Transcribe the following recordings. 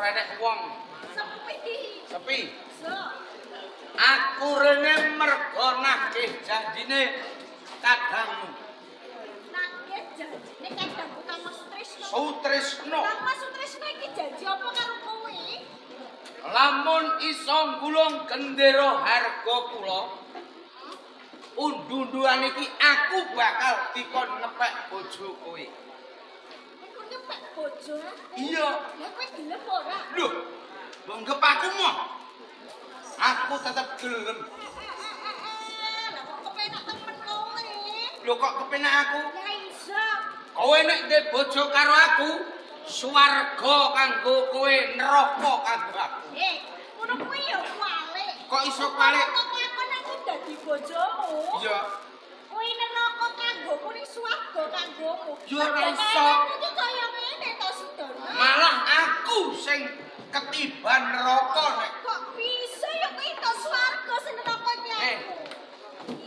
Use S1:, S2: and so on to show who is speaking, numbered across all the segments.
S1: Ora enek wong.
S2: Sepi.
S1: Sepi. Aku rene mergo nagih janjine kadangmu.
S2: Nagih janjine kadangku Kang Mas Sutrisno.
S1: Sutrisno.
S2: Kang Mas Sutrisno iki janji apa karo kowe?
S1: Lamun iso nggulung gendera harga kula, undu-unduan iki aku bakal dikon ngepek bojo kowe.
S2: Iku ngepek bojo aku?
S1: Iya.
S2: Lah kowe gelem ora?
S1: Lho, mbok nggep aku moh. Aku tetep gelem.
S2: Lah kok kepenak temen kowe?
S1: Lho kok kepenak aku?
S2: Lah iso.
S1: Kowe nek ndek bojo karo aku, swarga kanggo kowe, neraka kanggo aku.
S2: Ngono kuwi ya kualik.
S1: Kok iso kualik?
S2: Kok lakon aku dadi bojomu?
S1: Iya.
S2: Kuwi neraka kanggomu ning swarga kanggomu.
S1: Ya ora iso.
S2: Iki kaya ngene to Sudono.
S1: Malah aku sing ketiban neraka nek
S2: kok bisa ya kuwi to swarga sing neraka iki aku.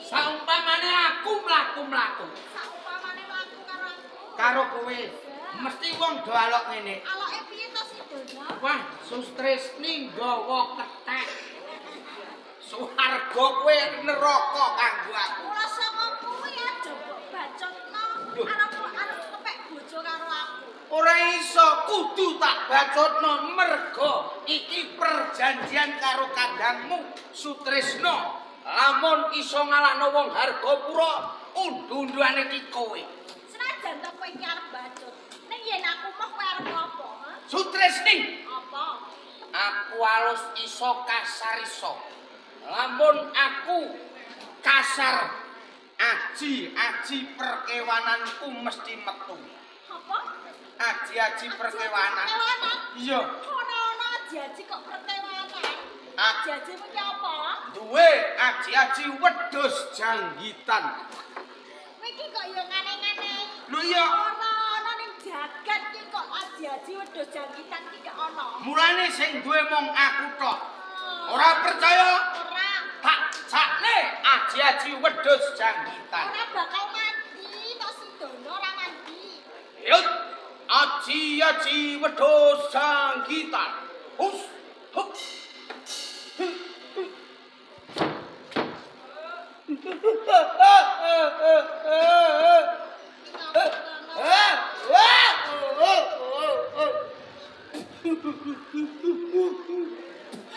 S1: Saumpamane aku mlaku-mlaku.
S2: Saumpamane mlaku karo aku.
S1: Karo kowe. Mesti wong do alok ngene.
S2: Aloke piye to Sudono?
S1: Wah, Sutrisni nggawa kethek. Swarga kowe neraka kanggo aku.
S2: Mula saka kuwi aja mbok bacotno arep kepek bojo karo aku.
S1: Ora iso, kudu tak bacotno merga iki perjanjian karo kandangmu Sutrisno. Lamun iso ngalahno wong Hargapura, undu-unduane iki kowe.
S2: Senajan to kowe iki arep bacot, ning yen aku moh kowe arep apa?
S1: Sutrisni,
S2: apa?
S1: Aku alus iso kasar iso. Lamun aku kasar, aji-aji perkewananku mesti metu.
S2: Apa?
S1: Aji-aji perkewanan. Iya.
S2: Ora ana aji-aji kok perkewanan. Aji-aji kuwi apa?
S1: Duwe aji-aji wedhus janggitan.
S2: Kowe iki kok ya ngane-ngane.
S1: Lho iya.
S2: Ora ana ning jagat iki kok aji-aji wedhus janggitan iki gak ana.
S1: Mulane sing duwe mung aku tok. Ora percaya?
S2: Ora.
S1: Tak sakne aji-aji wedhus janggitan.
S2: Ora bakal mandi tok Sudono, ora mandi.
S1: Yut. Aji-aji wedhus janggitan. Hus. Hup.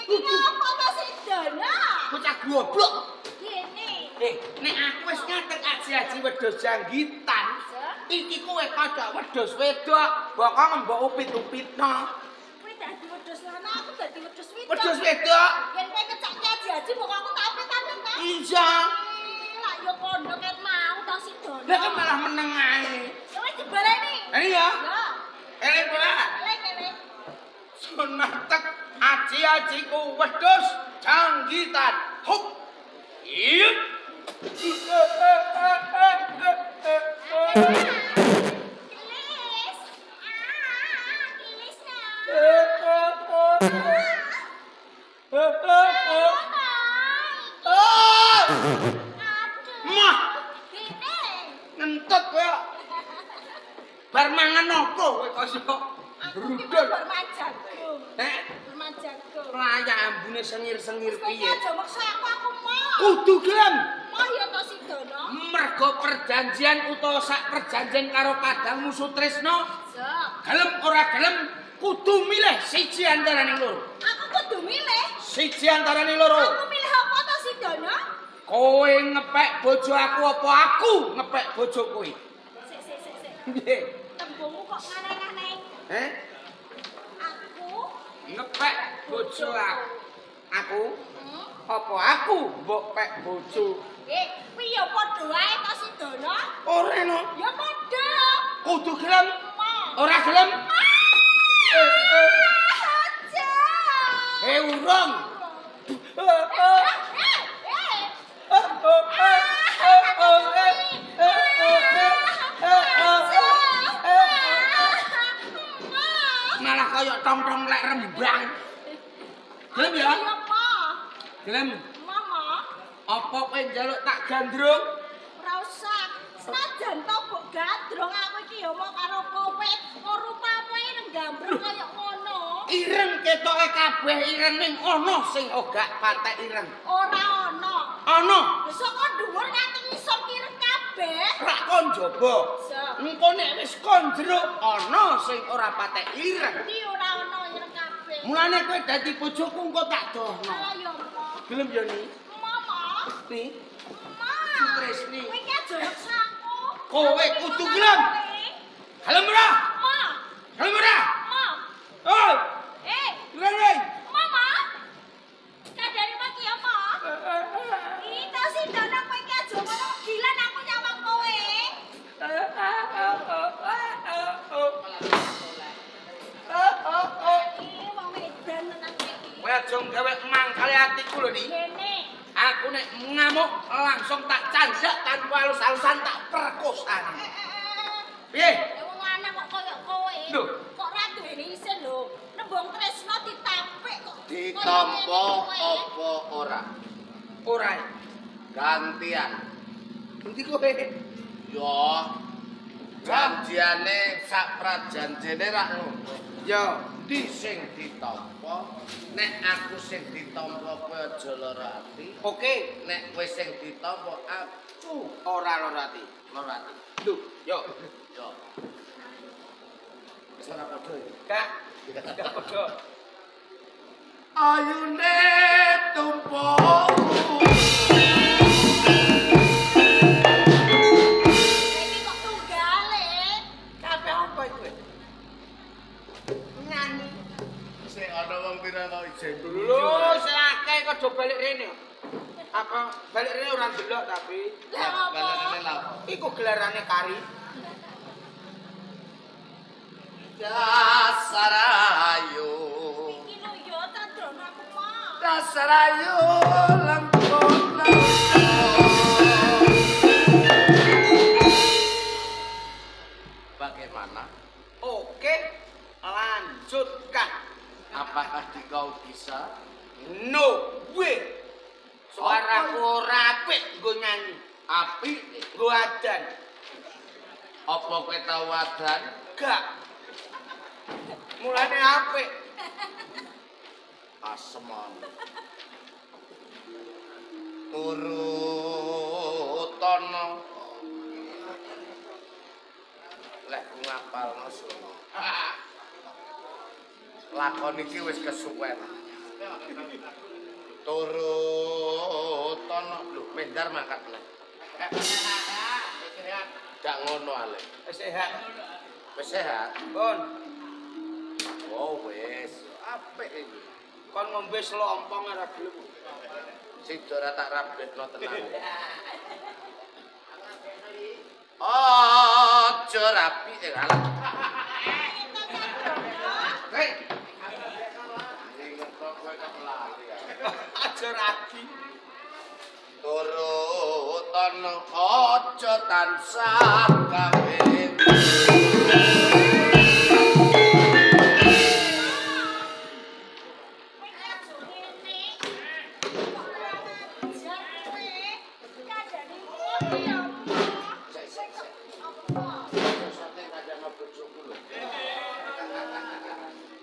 S2: Iki apa to Sudono?
S1: Bocah goblok.
S2: Gene.
S1: Nek aku wis nyatet aji-aji wedhus janggitan, iki kowe kada wedhus wedok, bokong mbok upit-upitno.
S2: Kowe dadi wedhus lanang, aku dadi wedhus wedok.
S1: Wedhus wedok.
S2: Yen kowe kecake aji-aji mbok aku tak apit-apit ta.
S1: Iya.
S2: Lah ya kondo ket mau to Sudono.
S1: Lah kok malah meneng ae.
S2: Ya wis dibaleni.
S1: Iya.
S2: Ya.
S1: Eling ora?
S2: Eling-eling.
S1: Sunatek aji-ajiku wedhus janggitan. Hup. Iya.
S2: Kilis. Ah, kilis na.
S1: Mah. Ngentut kowe. Bar mangan opo kowe kok iso brudul?
S2: Bar mangan jagung.
S1: Heh?
S2: Bar mangan jagung.
S1: Layak ambune sengir-sengir piye?
S2: Aja maksa aku moh.
S1: Kudu gelem.
S2: Moh ya to Sudono.
S1: Mergo perjanjian utawa sak perjanjian karo kadangmu Sutrisno. Gelem ora gelem kudu milih siji antaraning loro.
S2: Aku kudu milih
S1: siji antaraning loro.
S2: Aku milih apa to Sudono?
S1: Kowe ngepek bojo aku apa aku ngepek bojo kowe?
S2: Sik sik sik sik.
S1: Piye?
S2: Tembungmu kok aneh-aneh.
S1: Heh?
S2: Aku
S1: ngepek bojo aku. Aku? Apa aku mbok pek bojo?
S2: Kuwi ya padha wae to Sudono.
S1: Ora no.
S2: Ya padha.
S1: Kudu gelem. Ora gelem.
S2: Aja.
S1: Urung. Malah kaya tong-tong lek rembang. Gelem ya? Gelem.
S2: Mama.
S1: Apa kowe njaluk tak gandrung?
S2: Ora usah. Senajan to mbok gandrung aku iki ya mau karo kowe, rupamu iki nenggambreng kaya ngono.
S1: Ireng ketoke kabeh ireng ning ana sing ogak patek ireng.
S2: Ora ana.
S1: Ana.
S2: Saka dhuwur nganti ngisor ireng kabeh.
S1: Rak kon njaba. Engko nek wis kon jero ana sing ora patek ireng.
S2: Iki ora ana ireng kabeh.
S1: Mulane kowe dadi bojoku engko tak dohno.
S2: Ayo ya, Ma.
S1: Gelem ya ni?
S2: Mama.
S1: Ni.
S2: Ma.
S1: Sutresni.
S2: Kowe iki aja maksa aku.
S1: Kowe kudu gelem. Gelem ora?
S2: Ma.
S1: Gelem ora?
S2: Ma.
S1: Oi.
S2: Eh.
S1: Gelem.
S2: Mama. Kadare mati ya, Ma. Iki sing dono kowe iki aja ngono gilan aku nyawang kowe. Iki wong edan tenan iki.
S1: Kowe aja gawe mangkale atiku lho, Ni.
S2: Kene.
S1: Aku nek ngamuk langsung tak candak tanpa alus-alusan tak perkosa. Piye?
S2: Wong lanang kok koyo kowe.
S1: Lho.
S2: Kok ora duwe isin lho. Nembung tresno ditampik kok.
S3: Ditampa apa ora?
S1: Ora.
S3: Gantian.
S1: Endi kowe?
S3: Yo. Janjiane sak prajanjene rak ngono.
S1: Yo,
S3: Ndi sing ditampa? Nek aku sing ditampa kowe aja lara ati.
S1: Oke,
S3: Nek kowe sing ditampa aku
S1: ora lara ati.
S3: lara ati.
S1: Lho, yo.
S3: Yo. Wis ora padha ya.
S1: Kak, gak padha.
S3: Ayune tumpukku.
S2: Iki kok tunggale.
S1: Kabeh apa iku? Nyanyi.
S3: Sik ana wong pira kok ijen.
S1: Lho, sing akeh kok do balik rene. Apa balik rene ora ndelok tapi
S2: Lah apa?
S3: Balenane lha apa?
S1: Iku gelarane kari.
S3: Dasar ayu.
S2: Iki lho yo tandrono aku mah.
S3: Dasar ayu lengkung lengkung. Bagaimana?
S1: Oke, lanjutkan.
S3: Apakah kau bisa?
S1: No way. Suaraku ora apik nggo nyanyi.
S3: Apik
S1: Nggo adan.
S3: apa kowe tau adan?
S1: Gak. Mulane apik.
S3: Asemon. Turutono. Lek ku ngapalno sono. Lakon iki wis kesuwen. Turutono. Lho, mendar mangkat meneh. Dak ngono ale.
S1: Wis sehat.
S3: Wis sehat.
S1: Kon,
S3: Oh wis, apik iki.
S1: kon ngombe selompong ora gelem.
S3: Sida ora tak rabetno tenan. Aja rapi alah. Hei. Inget kok kowe kok lali ya.
S1: Aja rabi.
S3: Turutono aja tansah gawe.
S2: Kowe iki aja ngene. Kok ora ngajar kowe. Kadane kowe ya apa?
S3: Sik sik sik.
S2: Apa?
S3: Sate kandhane bojoku lho.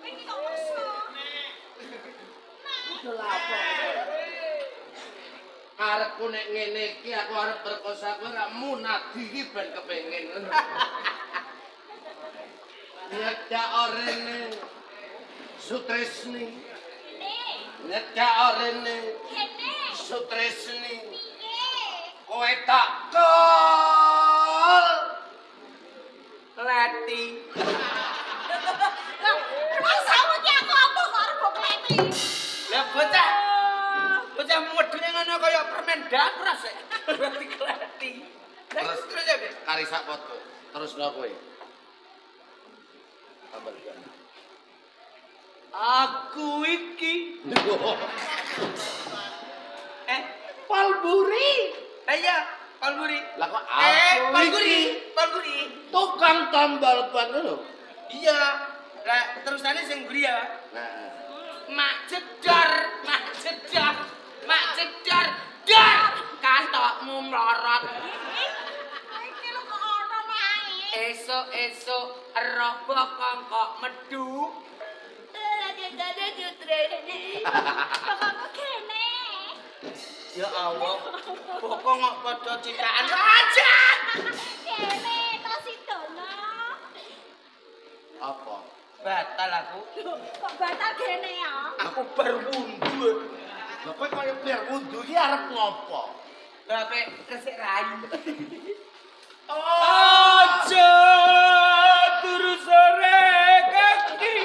S2: Kowe iki kok maksa.
S3: Karepku nek ngene iki aku arep perkosa kowe ra munadi iki ben kepengin. Nyedak orene Sutresni,
S2: Kene.
S3: nyedak orene
S2: Kene.
S3: Sutresni.
S2: Piye?
S3: Kowe tak kol.
S1: Leti.
S2: Lah, rasamu ki aku apa kok arep mbok kleti?
S1: Lah bocah, bocah medune ngono kaya permen dapras sik. Berarti kleti. Lah
S3: Terus.
S1: terus ya, Be?
S3: Kari sak foto. Terus kowe. Tambah juga.
S1: Aku iki
S3: Palburi.
S1: Iya, Palburi.
S3: Lah kok aku
S1: Palburi,
S3: iki
S1: Palburi.
S3: tukang tambal ban lho.
S1: Iya. Lah terusane sing mburi ya.
S3: Nah,
S1: Mak jedor, mak jedor, mak jedor, dor. Kantokmu mlorot.
S2: Iki lho kok ana mae.
S1: Esuk-esuk ero bokong kok medu.
S2: Sutresni. Bokongku kene.
S1: Ya Allah, bokong kok padha citakan aja.
S2: Kene Tosidana.
S3: Apa?
S1: Batal aku.
S2: Kok batal kene ya?
S1: Aku bar wundu.
S3: Lha kowe kaya bar wundu iki arep ngopo?
S1: Lah pek kesik rayu. Aja turu sore kaki.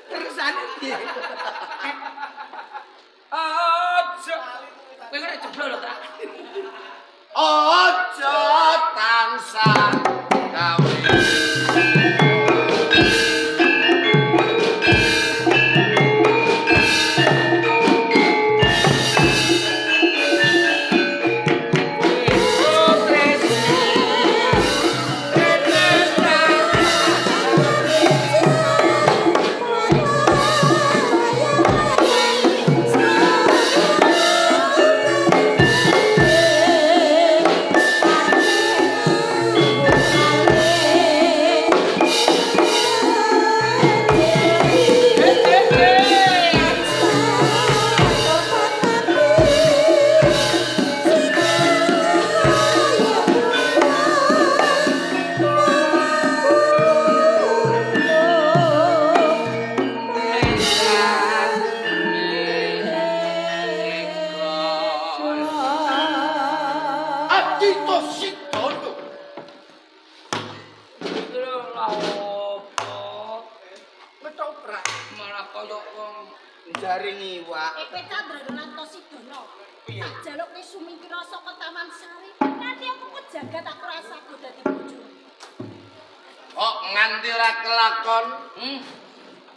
S1: Terusane piye? Aja. Kowe ora jeblok lho, Kak.
S3: Aja tansah gawe.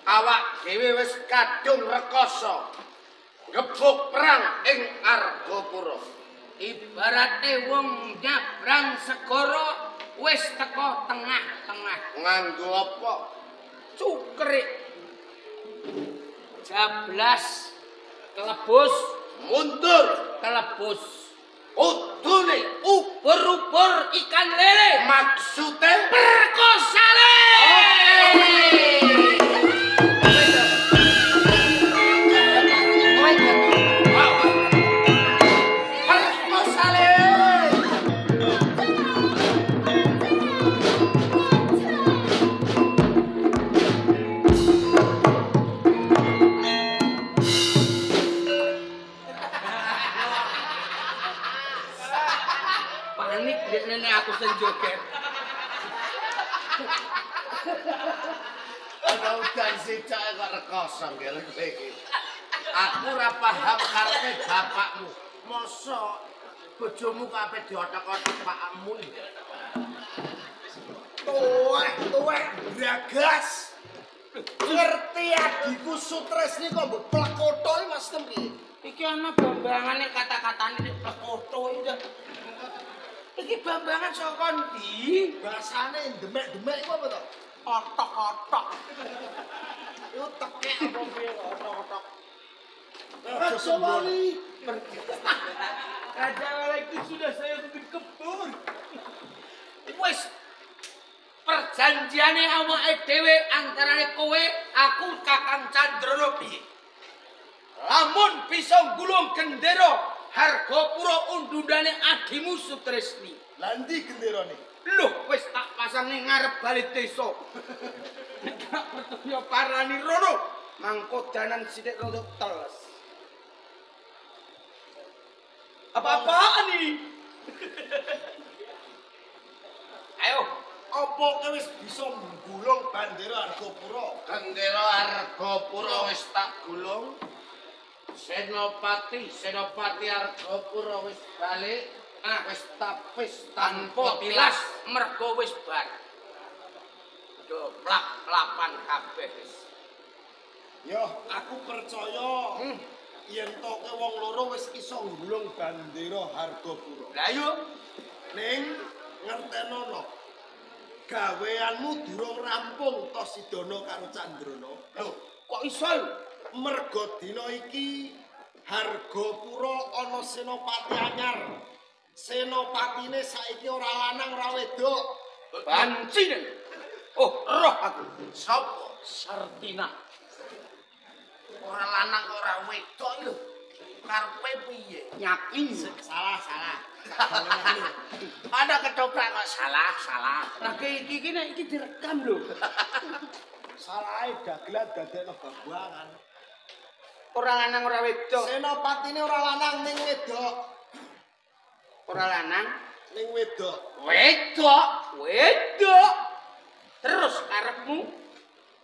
S3: Awak dhewe wis kadung rekoso gebuk perang ing Argapura.
S1: Ibarate wong nyabrang segara wis teko tengah-tengah.
S3: Nganggo apa?
S1: Cukrik. Jablas kelebus,
S3: mundur
S1: kelebus.
S3: Udune
S1: ubur-ubur ikan lele.
S3: Maksude
S1: perkosane. Aku sing joget.
S3: Ana udan sicake kok rekoso nggih kowe iki. Aku ora paham karepe bapakmu. Mosok bojomu kok ape diothok-othok pakmu.
S4: Tuwek-tuwek bragas. Ngerti adhiku Sutresni kok mbok plekoto iki Mas piye?
S1: Iki ana bambangane kata-katane nek plekoto iki. Iki bambangan saka ndi?
S4: Bahasane demek-demek iku apa to?
S1: Otok-otok.
S4: Iku tekek apa piye kok otok-otok. Raja Wali.
S1: Raja Wali itu sudah saya kebur. Wis perjanjiane awake dhewe antarane kowe, aku Kakang Candrana piye? Lamun bisa gulung gendera Hargapura undundane adimu Sutresni.
S4: Lah endi genderane?
S1: Loh, wis tak pasang ning ngarep bali desa. Nek gak percaya parani rono, mangko danan sithik rada teles. Apa-apaan ini? Ayo,
S4: apa kowe wis bisa nggulung bandera Argapura?
S3: Gendera Argapura wis tak gulung. Senopati, Senopati Argapura wis balik, wis tapis
S1: tanpa tilas mergo wis bar. Doplak-plapan kabeh wis.
S4: Yo, aku percaya yen toke wong loro wis iso nggulung bandera Argapura.
S1: Lah yo,
S4: ning ngertenono. Gaweanmu durung rampung Tosidana karo Candrana.
S1: Lho, kok iso?
S4: Mergo dina iki Hargapura ana senopati anyar. Senopatine saiki ora lanang ora wedok.
S1: Banci. Oh, roh aku.
S3: Sopo?
S1: Sartina.
S3: Ora lanang ora wedok lho. Karepe piye?
S1: Yakin.
S4: Salah, salah.
S3: Ana ketoprak kok salah, salah.
S1: Lah iki iki nek iki direkam lho.
S4: Salahe dagelan dadekno babuangan.
S1: Ora lanang ora wedok.
S4: Senopatine ora lanang ning wedok.
S1: Ora lanang
S4: ning wedok.
S1: Wedok, wedok. Terus karepmu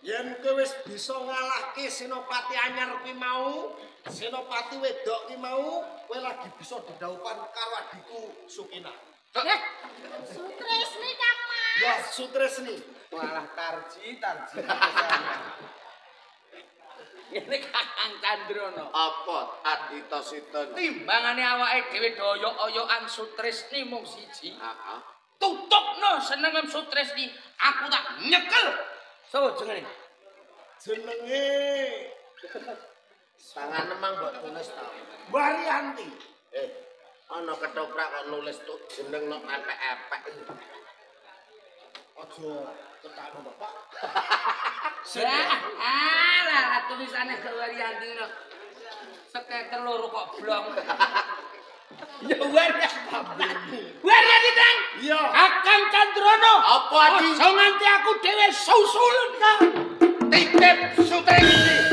S4: yen kowe wis bisa ngalahke senopati anyar kuwi mau, senopati wedok kuwi mau, kowe lagi bisa dedhaupan karo adikku Sukina.
S2: Sutresni Kang Mas.
S4: Ya, Sutresni.
S1: Walah Tarji, Tarji. Ngene Kakang Candrono.
S3: Apa Adita Sita?
S1: Timbangane awake dhewe doyok-oyokan Sutresni mung siji.
S3: Heeh.
S1: Tutupno senengem Sutresni, aku tak nyekel. Sopo jenenge?
S4: Jenenge
S3: Tangane mang mbok tulis ta.
S4: Waryanti.
S3: Ana ketoprak kok nulis tuh jeneng nok epek-epek.
S4: Aja ketakno Bapak.
S1: Ah, tulisane gak Waryanti ngono. Seketer loro kok blong. Ya Waryanti. Waryanti Kang.
S4: Iya.
S1: Kakang Candrono.
S3: Apa Adi?
S1: Aja nganti aku dhewe susulun Kang.
S3: Titip Sutresni.